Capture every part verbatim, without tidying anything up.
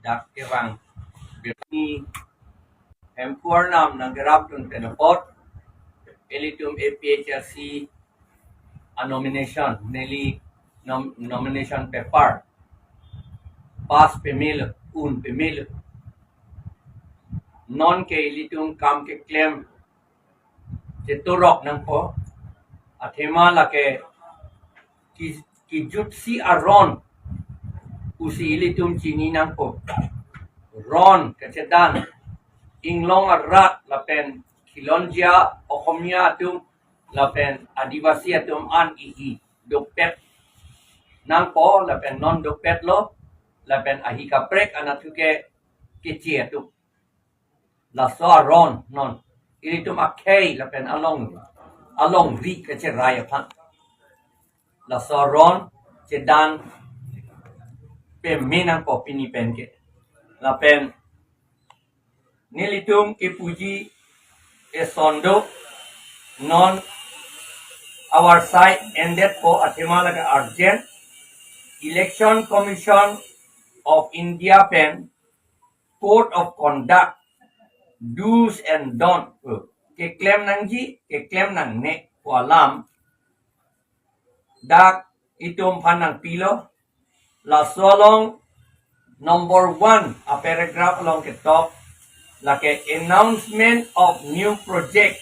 dak kevang. Ni Hemphu Arnam nangkerapdun pen apot, ilitum A P H L C a nomination, neli nom-, nomination paper pass pemelo, un pemelo. Non ke ilitum kam keklem chetorok nangpo, athema lake ki-, kijutsi aron pusi ilitum chini nangpo. Ron kachedan, inglong arat lapen khilonjia Oxomiya atum lapen Adivasi atum an ihi dopet nangpo, lapen non dopetlo, lapen ahi kaprek anatthu ke keche atum. Laso aron non ilitum akhei lapen along, alongri kacherai aphan. Laso aron chedan peme nangpo pini pen ke. Lapen nelitum kepuji eson do, non our side endetpo, athema lake urgent. Election Commission of India pen Code of Conduct, do's and don't, eh, keklem nangji, keklem nangne pu alam dak itum aphan nangpilo. Laso along number one a paragraph along ketok, lake announcement of new project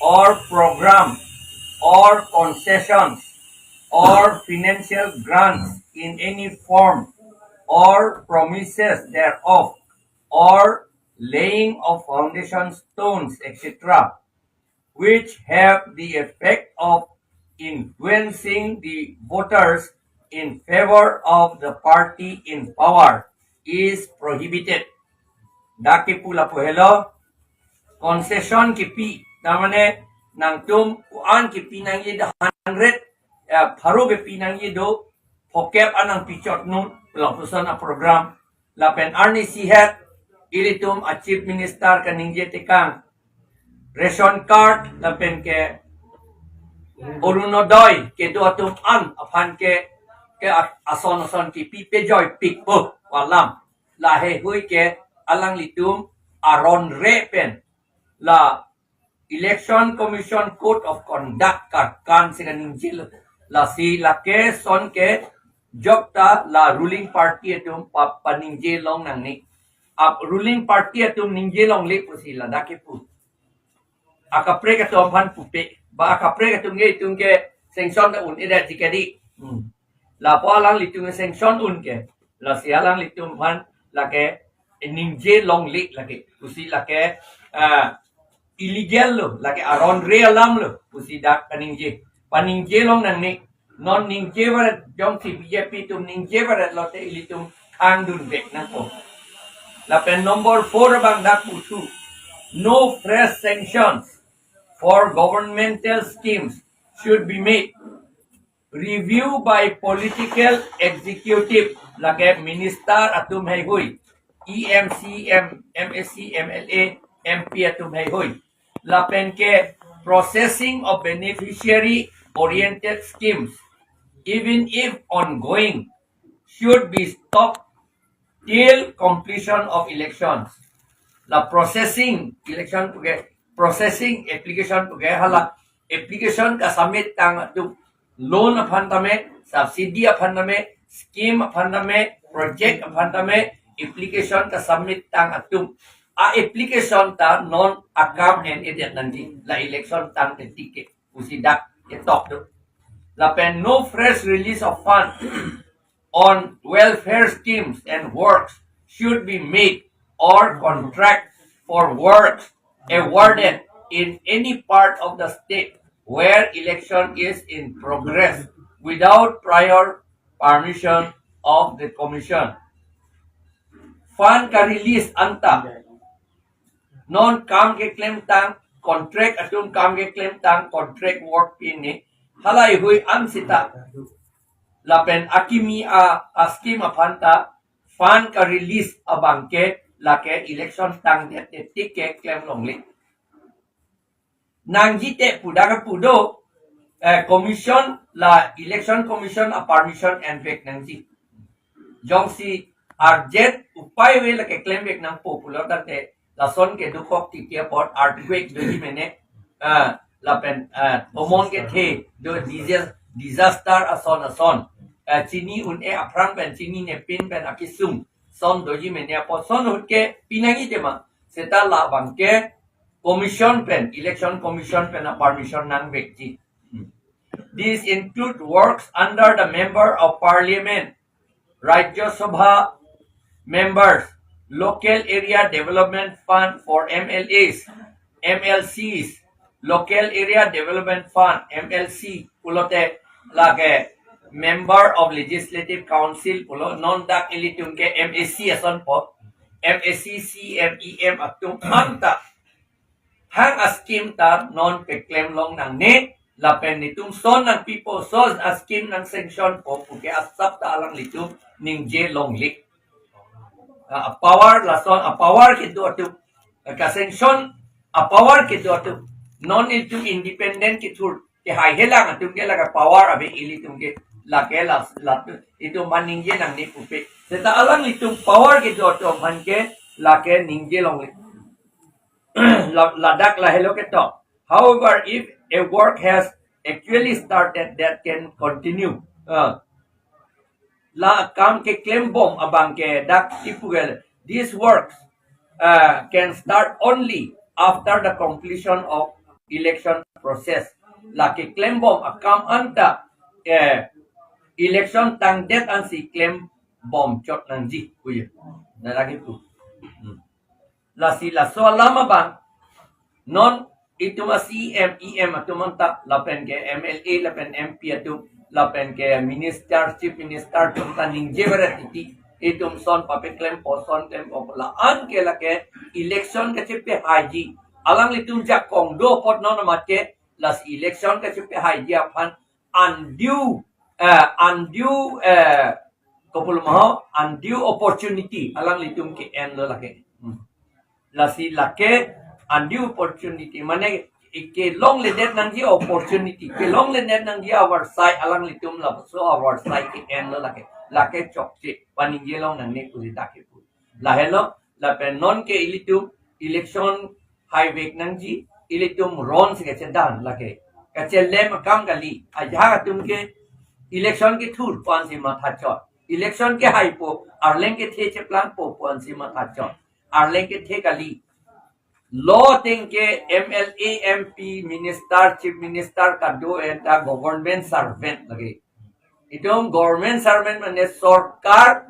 or program or concessions or financial grants in any form or promises thereof or laying of foundation stones, et cetera, which have the effect of influencing the voters in favor of the party in power is prohibited. Dak kepu lapu helo, concession kepi, ta mane nangtum ko-an kepi nangji, the hundred, eh, pharo kepi nangji do, phokep an nangpichot non, lapuson a program, lapen arnisi het, ilitum a Chief Minister kaningje tekang, ration card lapen ke Orunodoi kedo atum an aphan ke, ke a-, ason ason kepi pejoi pikpo pu alam. Laheihui ke alanglitum aron re pen la Election Commission Code of Conduct karkan si kaningjelo. Lasi lake ason ke jokta la ruling party atum pa-, paningje long nangne. Ap ruling party atum ningje longle pusi ladak kepu. Akaprek atum aphan pupe. Ba akaprek atum ke itum ke sanction ta un-edet ji kedi. Hmm. Lapu alanglitum ke sanction un ke. Lasi alanglitum aphan lake ningje longle lake. Pusi lake, ah, illegal lo, lake aron re alam lo pusi dak kaningje. Paningje long nangne, non ningje varet, jongsi B J P atum ningje varet lote ilitum khangdun vek nangpo. Lapen number four abang dak puthu, no fresh sanctions for governmental schemes should be made. Review by political executive, lake minister atum heihui, E M C, M-, M A C, M L A, M P atum heihui. Lapen ke processing of beneficiary oriented schemes, even if ongoing, should be stopped till completion of elections. La processing election pu ke, processing application pu ke, hala application kasubmit tang atum, loan aphan tame, subsidy aphan tame, scheme aphan tame, project aphan tame, application kasubmit tang atum a application ta non akam en-edet nangji, la election tangte tik ke pusi dak ketok do. Lapen no fresh release of fund on welfare schemes and works should be made or contract for works awarded in any part of the state where election is in progress without prior permission of the commission. Fund ka-release anta, non kam keklem tang, contract atum kam keklem tang, contract work pine, halaihui an sita. Lapen akimi a, a scheme aphan ta, fund ka-release abang ke, lake election tangdet tik ke klem longle. Nangji te pu dak kepu do, eh, commission la election commission a permission envek nangji. Jongsi urgent upai ave lake klem vek nangpo pulo tangte lason ke dukok titi apot earthquake doji mene, ah, lapen, ah, omon kethe do disaster, disaster ason ason, ah, chini un-e aphrang pen chinine pin pen akesung son doji mene apot son ahut ke pinangji tema seta labang ke commission pen, election commission pen a permission nangvekji. Hmm. This include works under the Member of Parliament, Rajya Sabha members, Local Area Development Fund for M L As, M L Cs, Local Area Development Fund, M L C, pulote lake Member of Legislative Council pulo, non dak ilitum ke M A C asonpo, M A C, C M, E M atum anta hang a-scheme ta non peklem long nangne, lapen netum son nangpipo, son a-scheme nang sanction po puke asap ta alanglitum ningje longle. Ah, power lason, a-power kedo atum, ka-sanction a-power kedo atum, non ilitum independent kethur, kehaihelang atum ke lake power ave ilitum ke, lake las, la, itum aphan ningje nangne pupe. Seta alanglitum power kedo atum aphan ke lake ningje longle. La, ladak lahelo ketok. However, if a work has actually started, that can continue. Ah. La akam keklembom abang ke dak kipu ke, these works, ah, can start only after the conclusion of election process. La keklembom akam anta, eh, election tangdet ansi klembom chot nangji. Kuye. Na lagi tu. Hmm. Lasi laso alam abang non itum a-C M, E M atum anta lapen ke M L A lapen M P atum lapen ke minister, chief minister atum ta ningje beret titi, itum son papeklempo, son klempo, la-an ke lake election kachepehaiji. Alanglitum jakong do apot non amat ke lasi election kachepehaiji aphan undue, eh, undue, eh, kopulom ho, undue opportunity alanglitum ke-enlo lake. Hmm. Lasi lake undue opportunity mane kelongledet nangji opportunity, kelongledet nangji avarsai alanglitum laso avarsai ke-enlo lake. Lake chokche, paningje long nangne pusi dak kipu. Lahelo, lapen non ke ilitum election haivek nangji, ilitum ron si kachedan lake. Kachelem akam kali, ajahak atum ke election kethur pu ansi mathachot. Election kehaipo, arleng kethe cheplangpo pu ansi mathachot. Arleng kethe kali. Lo ateng ke M L A, M P, minister, chief minister kado-an ta government servant lake. Itum government servant mane sorkar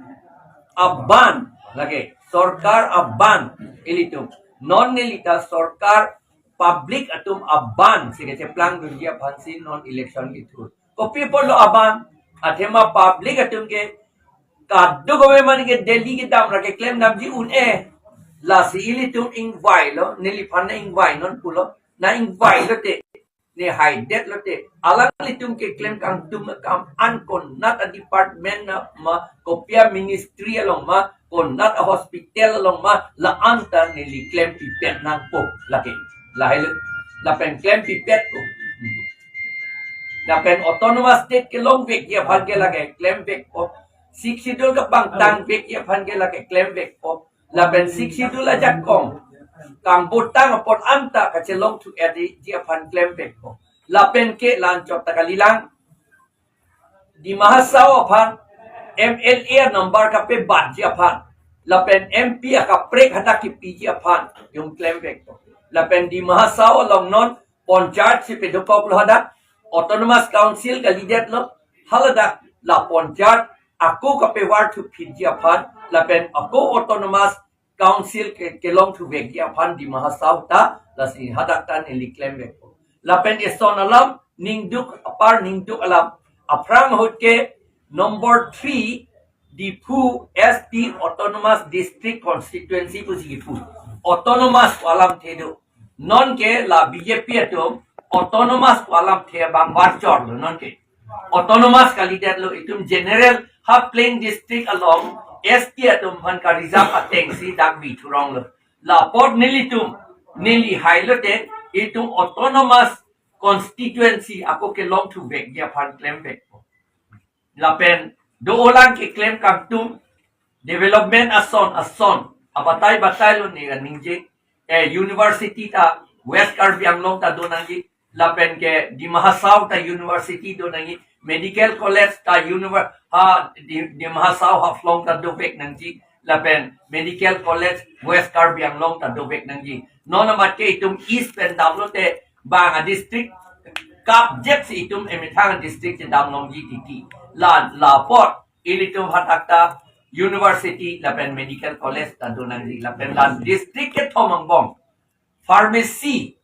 aban lake. Sorkar aban ilitum. Non nelita sorkar public atum aban si kacheplang dunji aphansi non election kethur. Kopi apotlo aban? Athema public atum ke kadokave mane ke Delhi kedam ra keklem damji un-e. Lasi ilitum ingvailo, neliphan na ingvainon pulo. Na ingvailo te, ne haidet lote, alanglitum keklem kangtum akam an konat a-department na ma, kopi a-ministry along ma, konat a-hospital along ma, la-an ta neli klempipet nangpo lake. Lahelo, lapen klempipetpo. Lapen autonomous state kelongvekji aphan ke lake klemvekpo. Sixth Schedule kapangtangvekji aphan ke lake klemvekpo. Lapen Sixth Schedule ajakong kangbotang apot anta kachelongthu-etji aphan klemvekpo. Lapen ke la-anchot ta kalilang. Dima Hasao aphan M L A number kapebatji aphan, lapen M P akaprek hadak kipiji aphan, itum klemvekpo. Lapen Dima Hasao along non panchayat si pedokoklo hadak, autonomous council kalidetlo, haladak la panchayat ako kapevarthuphitji aphan, lapen ako autonomous council ke, kelongthuvekji aphan Dima Hasao ta, lasi hadak ta neli klemvekpo. Lapen eson alam, ningduk apar ningduk alam. Aphrang ahut ke number three, Diphu S T Autonomous District Constituency pusi kipu. Autonomous pu alamthe do. Non ke la B J P atum autonomous pu alamthe abang varchorlo non ke. Autonomous kalidetlo, itum general ha plain district along S T atum aphan ka-reserve atengsi dak bithuronglo. La apot nelitum, neli hailote itum autonomous constituency ako kelongthuvekji aphan klemvekpo. Lapen do-olang keklem kangtum, development ason ason abatai batai lo ne ningje. Eh, university ta West Karbi Anglong ta do nangji, lapen ke Dima Hasao ta university do nangji, medical college ta univer ha Di- Dima Hasao Haflong ta dovek nangji, lapen medical college West Karbi Anglong ta dovek nangji. Non amat ke itum East pen damlote bang a district kap jet si itum emethang district si dam longji titi. La la apot ilitum hadak ta university lapen medical college ta do nangji, lapen la district kethom angbong pharmacy,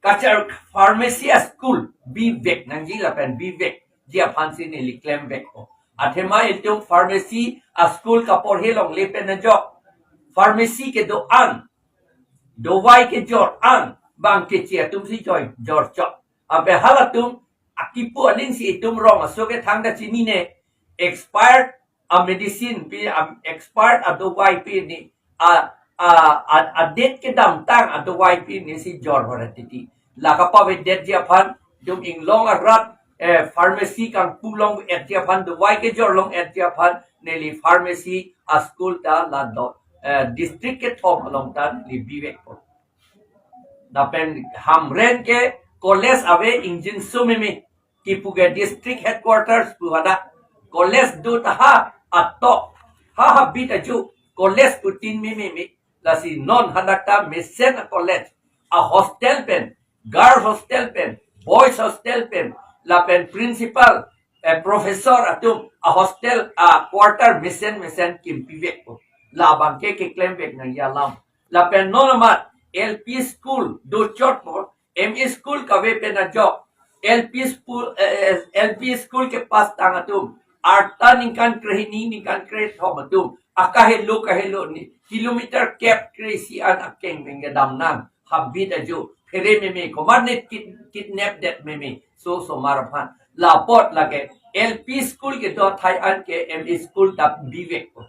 kachar pharmacy a school bivek nangji lapen bivekji aphan si neli klem vekpo. Athema itum pharmacy a school kaporhe longle pen ajok pharmacy kedo-an, dovai kejor-an bang keche atum si joi jor chok. Abe halatum akipu aling si itum rong aso kethang ta chinine, expired a medicine pi, a expired a dovai pi ni, a a a, a date kedamtang a dovai pi ni si jor hora titi. La kapavedetji aphan itum inglong arat, eh, pharmacy kangpu long-etji aphan, dovai kejor long-etji aphan neli pharmacy a school ta la do, eh, district kethom along ta neli bivekpo. Lapen Hamren ke college ave ingjinso meme, kipu ke district headquarters pu hadak. College do ta ha atok, ha habit aju college putin meme me. Lasi non hadak ta mesen a college, a hostel pen, girls hostel pen, boys hostel pen, lapen principal, eh, professor atum a hostel a quarter mesen mesen kimpivekpo. Labang ke keklem vek nangji alam. Lapen non amat L P school do chotpo, M E school kave pen ajok, L P school, eh, eh, L P school kepass tang atum arta ningkan krehini, ningkan krethom atum akahelo kahelo ni kilometer kep kre-isi an akeng pen kedam nang, habit aju phere meme, komat ne kid- kidnap det meme, so osomar aphan. La apot lake L P school kedo athai an ke M E school ta bivekpo.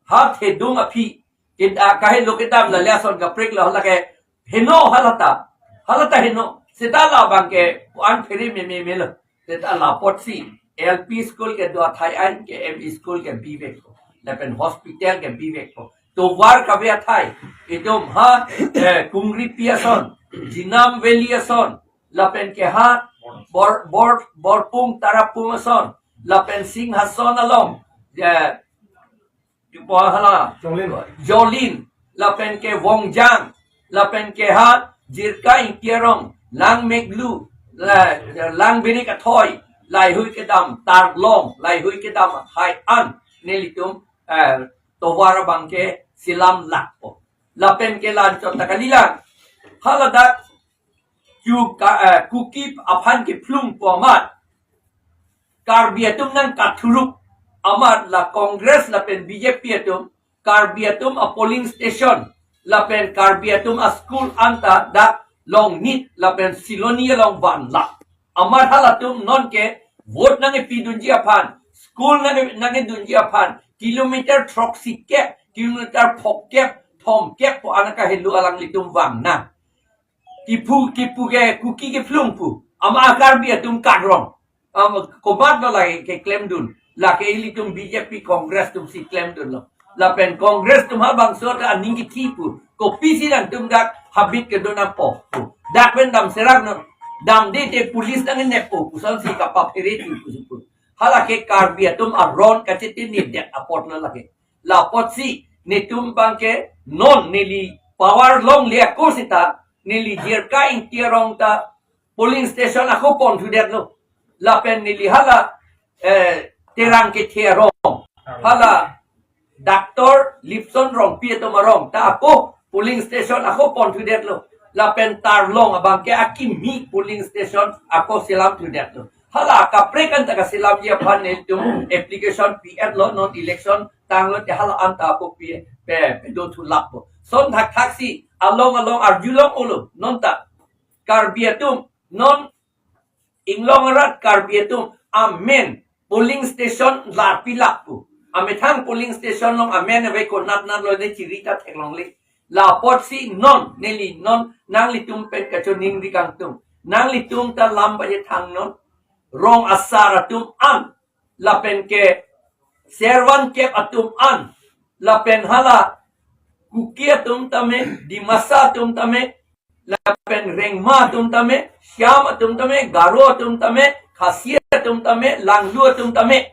Ha thedung aphi, kid- akahelo kedam la liason kaprek lo lake heno halata, halata heno. Seta labang ke an phere meme melo. Seta la apotsi L P school kedo athai an ke M E school ke bivekpo, lapen hospital ke bivekpo. Tovar kave athai, itum ha, eh, Kungripi ason, Jinam Valley ason, lapen ke ha Bor Bor Borpung Tarapung ason, lapen Singhason along, eh, Ipo hala Jolin. Jolin, lapen ke Wongjang, lapen ke ha Jirka Ingti arong, Langmeklu, la, Langbirik athoi, laihui kedam, Tarlong, laihui kedam athai an nelitum, eh, tovar abang ke selam lakpo. Lapen ke la anchot ta kalilang. Haladak Ku ka, eh, Kuki aphan kephlungpo amat, Karbi atum nangkathuruk amat la Congress lapen B J P atum Karbi atum a polling station lapen Karbi atum a school anta dak Longnit lapen Siloni along vanlap. Amat halatum nonke vote nangkepidunji aphan, school nang nangkedunji aphan kilometer throksi kep, kilometer phongkep, thomkep pu an akahelo alanglitum vang nang. Kipu kipu ke Kuki kephlung pu. Ama Karbi atum karong. Ama komat lo lake keklemdun. Lake ilitum B J P Congress atum si klemdunlo. Lapen Congress atum ha bangso ta aning kithi pu. Kopisi nangtum dak habit kedo nangpo pu. Dak pen dam serang no. Damde te police nangnepo pu. Puson si kapaphere tu pu pu. Halake Karbi atum aron kachetini det apotlo lake. La apotsi netum abangke non neli power longle ako seta neli Jirka Ingti arong ta polling station ako ponthudetlo. Lapen neli hala, eh, Terang Kethe arong, hala Doctor Lipson Rongpi atum arong ta ako polling station ako ponthudetlo. Lapen Tarlong abangke akimi polling station ako selamthudetlo. Hala kaprek anta kaselamji aphan netum application pi-etlo, non election tanglote hala anta ako pi pe pedo thulappo. Son thakthak si along along arjulong-olo, nonta Karbi atum, non inglong arat Karbi atum amen polling station larpilappo. Amethang polling station along amen ave, konat natlo ne chiri ta theklongle. La apotsi non neli non nanglitum pen kachiningri kangtung. Nanglitum ta lam baje thang non. Rong asar atum an lapen ke Servan kep atum an, lapen hala Kuki atum tame, Dimasa atum tame, lapen Rengma atum tame, Shyam atum tame, Garo atum tame, Khasi atum tame, Langlu atum tame,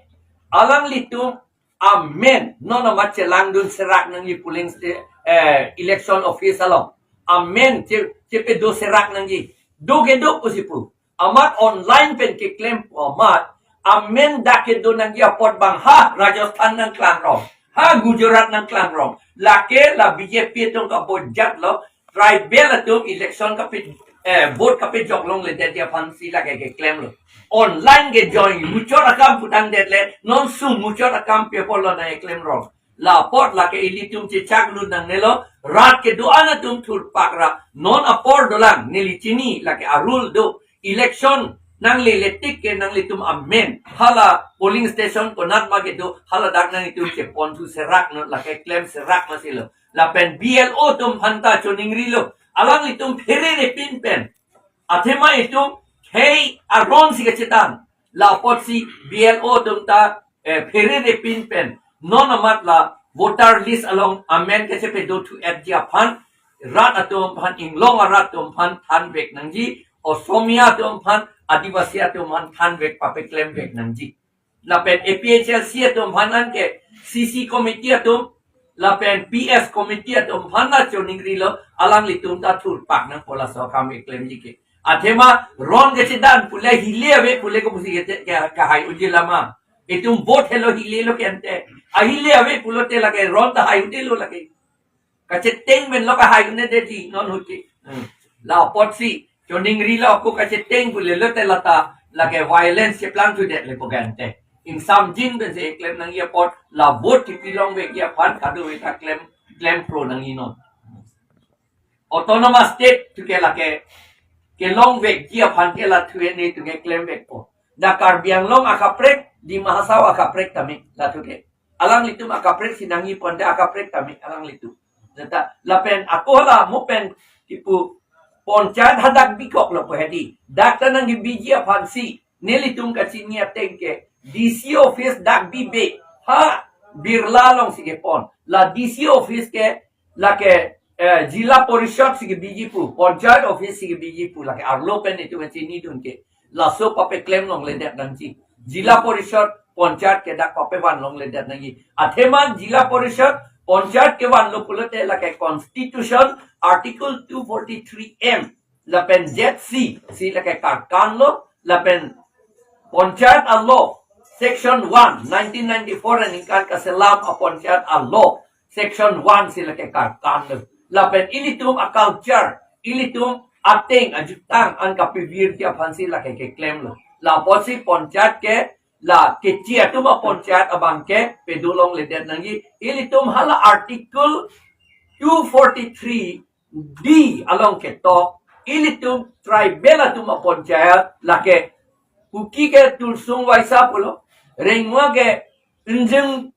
alanglitum amen non amat chelangdun serak nangji polling sta-, eh, election office along. Amen che, chepedo serak nangji. Do kedo pusi pu. Amat online pen keklem amat, amen dak kedo nangji apot bang ha Rajasthan nangklangrong, ha Gujarat nangklangrong. Lake la B J P atum kabojat lo, tribal atum election kape, eh, vote kapejok longledetji aphansi lake keklemlo. Online ke join muchot akam putangdetle, non sum muchot akam pe apotlo nangklemrong. La apot lake ilitum chechaklu nangnelo, rat kedo-an atum thurpak ra, non apor dolang, neli chini lake arul do, election nanglele tik ke nanglitum amen hala polling station konat ma kedo, haladak nanglitum cheponthu serak non, lake klem serak masi lo. Lapen B L O atum aphanta choningrilo, alanglitum pherere pinpen, athema itum khei aron si kachethan, la apotsi B L O atum ta, eh, pherere pinpen non amat la voter list along amen kachepedo thu-etji aphan, rat atum aphan, inglong arat atum aphan thanvek nangji, Osomia atum aphan, Adivasi atum aphan thanvek papeklem vek nangji. Lapen A P H L C atum aphan anke C C committee atum, lapen P S committee atum aphan ta choningrilo, alanglitum ta thurpak nangpo laso akam keklemji ke. Athema ron kachethan pule hile ave pule kopusi ke, ke, kahai unji lama. Itum vote helo hilelo ke ante. Ahile ave pulote lake ron ta hai unjilo lake. Kacheteng pen lo kahai un'edetji non ahut ke. Hmm. La apotsi choningrilo ako kacheteng pulelote lata lake violence cheplangthudetle pu ke ante. Ingsamjin pensi keklem nangji apot, la vote kipi longvekji aphan kadokave ta klem, klem pro nangji non. Autonomous state thu ke lake kelongvekji aphan ke la thu-e netum ke klemvekpo. Dak Karbi Anglong akaprek, Dima Hasao akaprek tame la thu ke. Alanglitum akaprek si nangji ponte akaprek tame alanglitum. Jata lapen ako la mo pen kipu ponchayat hadak bikoklo pu hedi. Dak ta nangkebiji aphansi nelitum kachini ateng ke D C office dak bibe ha Birla alongsi kepon. La D C office ke lake, eh, Jila Parishad si kebiji pu, Panchayat office si kebiji pu, lake arlo pen itum kachinidun ke. Laso papeklem longledet nangji. Jila Parishad, Panchayat ke dak papevan longledet nangji. Athema Jila Parishad, Panchayat kevanlo pulote lake Constitution Article two forty-three M lapen Z C si lake karkanlo, lapen Panchayat a-law, Section one, nineteen ninety-four aningkan kaselam a-Panchayat a-law, Section one si lake karkanlo. Lapen ilitum a-culture, ilitum ateng ajutang an kapevirji aphansi lake keklemlo. La apotsi Panchayat ke, la kechi atum a-Panchayat abang ke pedo longledet nangji. Ilitum hala Article two forty-three D along ketok, ilitum tribal atum a-Panchayat lake Kuki ke Tulsong Waisa pulo, Rengma ke Injeng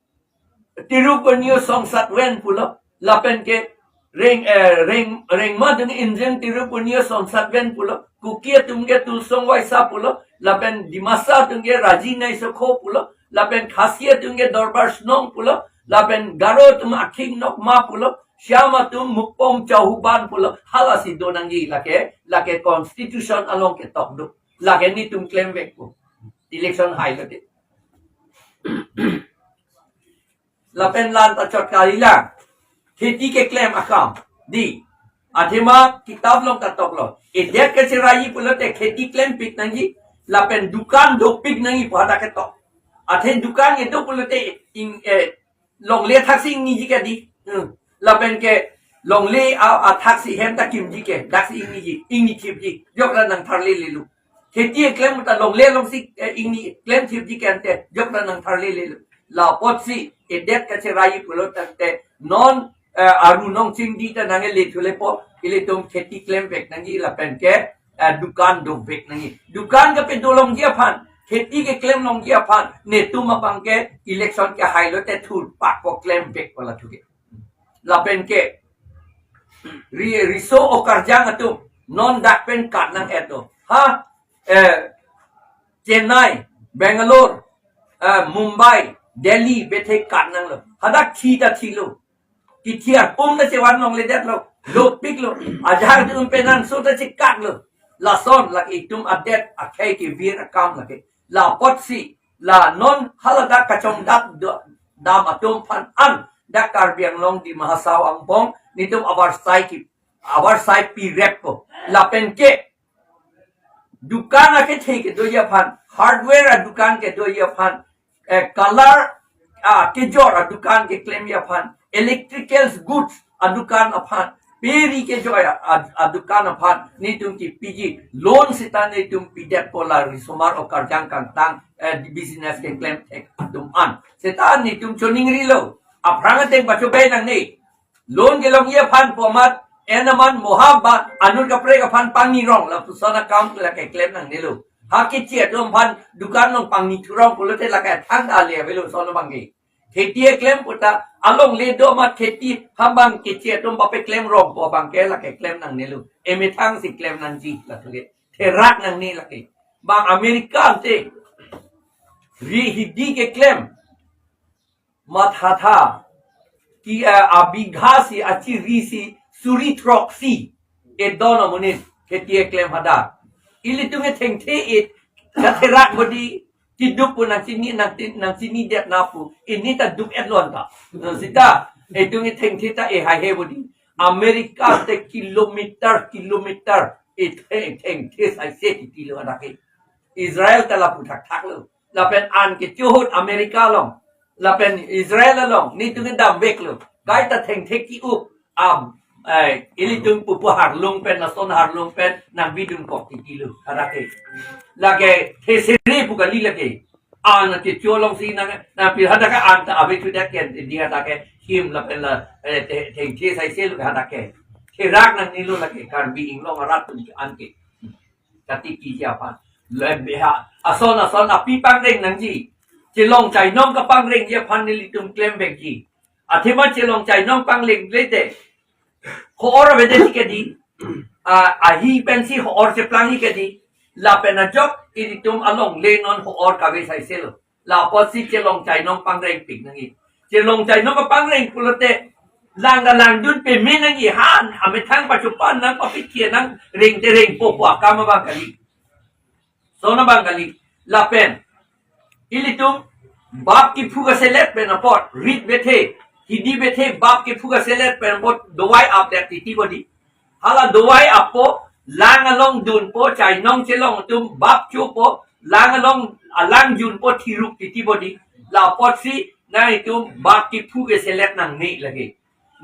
Tirupunyo Songsatven pulo, lapen ke Reng, eh, Reng, Rengma atum Injeng Tirupunyo Songsatven pulo, Kuki atum ke Tulsong Waisa pulo, lapen Dimasa atum ke Raji Naisokho pulo, lapen Khasi atum ke Dorbar Snong pulo, lapen Garo atum Akhing Nokma pulo, Shyam atum Mukpom Chauhuban pulo, halasi do nangji lake, lake constitution along ketok do. Lake netum klemvekpo. Election hailote. Lapen la-an ta chot kali la. Kheti keklem akam. Di. Athema kitab along katoklo. Edet kacheraiji pulote kheti klempik nangji. Lapen dukan dopik nangji pu hadak ketok. Athe dukan kedo pulote ing, eh, longle thaksi ingniji ke di. Hmm. Lapen ke longle a, athaksi hem ta kimji ke, daksi ingniji, ingni thipji, jokra nangtharlelelo. Kheti keklem ta longle alongsi, eh, ingni klemthipji ke ante, jokra nangtharlelelo. La apotsi, edet kacheraiji pulo tangte, non, eh, aru nong chingdi ta nangkele thulepo, ilitum kheti klemvek nangji lapen ke, eh, dukan dovek nangji. Dukan kepedo longji aphan, kheti keklem longji aphan, netum abang ke election kehailote thurpakpo, klemvekpo la thu ke. Lapen ke ri-, riso okarjang atum non dak pen kat nang-et do. Ha? Eh, Chennai, Bangalore, eh, Mumbai, Delhi bethe kat nanglo. Hadak thi ta thilo. Kithi arpum ta chevan longledetlo. Lopiklo. Ajahak dum penang so ta chekatlo. Lason lake itum adet akhei kevir akam lake. La apotsi, la non haladak kachongdak do-, dam atum aphan an, dak Karbi Anglong Dima Hasao angbong, netum avarsai ki, avarsai pireppo. Lapen ke, dukan akethe kedoji aphan, hardware adukan kedoji aphan, eh, color, ah, kejor adukan keklemji aphan, electrical goods adukan aphan, pe ri kejor a-, a-, adukan aphan, netum kepiji, loan seta netum pidetpo la risomar okarjang kangtang, eh, business keklem thek atum an. Seta netum choningrilo, aphrang ateng pachobe nangne. Loan kelongji aphan pu amat, en aman moham ba, anut kaprek aphan pangni rong, lapuson akam lake klem nangnelo. Ha keche atum aphan dukan along pangni thurong pulote lake thang ta le avelo son abangke. Kheti eklem puta, alongle do amat kheti hambang keche atum pape klem rong pu abangke lake klem nangnelo. Emethang si klem nangji lake. Therak nangne lake. Bang America ante. Ri hidi keklem. Mathatha. Ki, eh, abigha si, achiri si, suri throksi. Edon amonit. Kheti eklem hadak. Ilitum ethengthe et. Katherak bodi. Kiduk pu nangchini, nangti-, nangchinidet na pu. Ini ta duk etlon ta. Sita, itum ethengthe ta ehai he bodi. America te kilometer, kilometer. Etheng, thengthe saise titilo adake. Israel ta lapu thakthaklo. Lapen an kecho ahut America along. Lapen Israel along. Netum kedam veklo. Kaita thengthe ki-up. Am, eh, ilitum pupu harlung pen, lason harlung pen, nangvidun kok titilo, adake. Lake, thesere pu kali lake. An kecho alongsi nang, nangpi hadake an ta ave chudak ken, di hadake, him lapen la, eh, the-, thengthe saiselo hadake. Therak nangnelo lake, Karbi Anglong arat atum an ke. Katiki ji aphan. Lebeha. Ason ason api pangreng nangji. Chelong chainong kapangrengji aphan nelitum klem vekji. Athema chelong chainong pangreng lete. Ho-or avedetji kedi. A, ahi pensi ho-or cheplangji kedi. Lapen ajok ilitum alongle non ho-or kave saiselo. La apotsi chelong chainong pangrengpik nangji. Chelong chainong kapangreng pulote lang kalangdun peme nangji, han amethang pachupan nang papikir nang reng te rengpo pu akam abang kali. Son abang kali. Lapen ilitum bap kephu kaselet pen apot, rit bethe, hidi bethe, bap kephu kaselet pen apot dovai apdet titi bodi. Hala dovai appo, lang along dunpo, chainong chelong atum bap chopo, lang along, alang junpo thiruk titi bodi. La apotsi nanglitum bap kephu keselet nangne lake.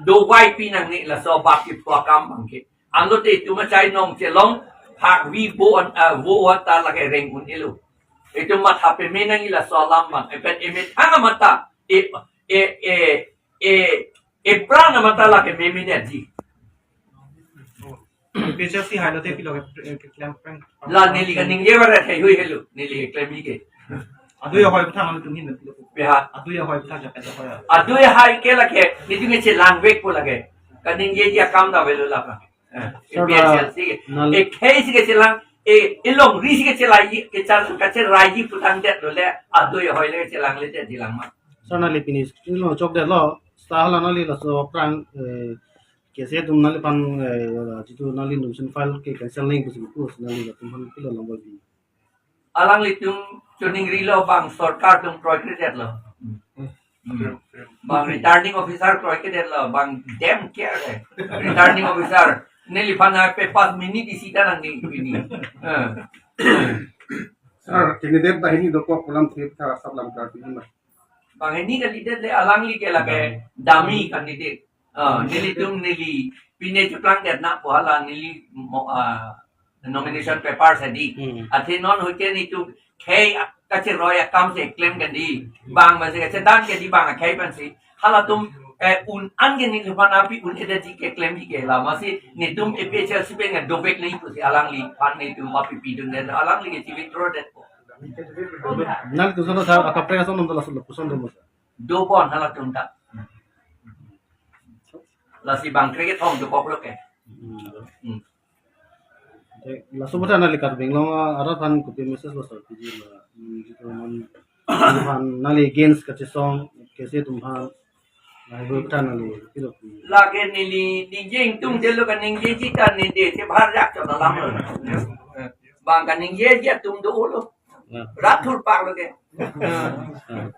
Dovai pi nangne laso bap kephu akam abangke. Anlote itum achainong chelong phak vi vo an, ah, vo anta lake reng un-elo. Itum matha peme nangji laso alam abang. Epet emethang amat ta. E, e, e, e, epran amat ta lake memedet ji. Picture si hai lote pilo ke, ke klem prank. La neli kaningje barat hai hui helo. Neli klemji ke. Adu ya hoi bethang anu tum hin pilo. Beha. Adu ya hoi bethang jaket hoi. Adu ya hai ke lake. Netum ke chelang vekpo lake. Kaningjeji akam ta avelo lake. Eh, Sir, A P H L C ke. Nal- E khei si kechelang. E, e longri si kechelai, kechar, kacheraiji putangdetlo le. Adu ya hoi le kechelangledet jilang ma. Sir, nangli pini screen along chokdetlo. Seta hala nangli laso aphrang, eh, case atum nangliphan, eh, jitu nangli nomination file ke cancel nangji pusi pu nangli latum aphan pilo lam bol di. Alanglitum choningrilo bang sorkar atum kroikredetlo. Hmm. Bang returning officer kroikredetlo, bang dem care de. Returning officer, neliphan a pe pas minute isi ta nangji pini. Eh. Sir, candidate banghini dokok pu alam thip thar asap lam klar pini ma. Banghini candidate le alangli ke lake dummy candidate. Ah, nelitum neli pine cheplangdet na pu hala neli mo, ah, nomination paper si di. Hmm. Athe non hoite netum khei kacheroi akam si klem kandi. Bang ma si kachedan kandi bang akhei pensi. Halatum, eh, un-an ke neliphan api un-edetji ke klemji ke la masi netum A P H L C pen dovek nangji pusi alangliphan netum api pidundet alangli ke chi withdraw detpo. Nangtum sono sa akaprek ason nonta laso lapuson do mo. Dobon halatum ta. Lasi bang krek kethom dokoklo ke. Hmm. Hmm. Te, laso bata nangli Karbi Anglong arat aphan kopi message lo sir, piji la, hmm, jitu non Tumphan nangli against kachesong, KSA tumphan. Nangli bui than nangli, pilo. Lake neli, ningje ingtungdetlo, kaningjeji ta nede, se bhar jak chot alam lo. Bang kaningjeji atum dolo. Ya. Rat thurpak lo ke. Ya.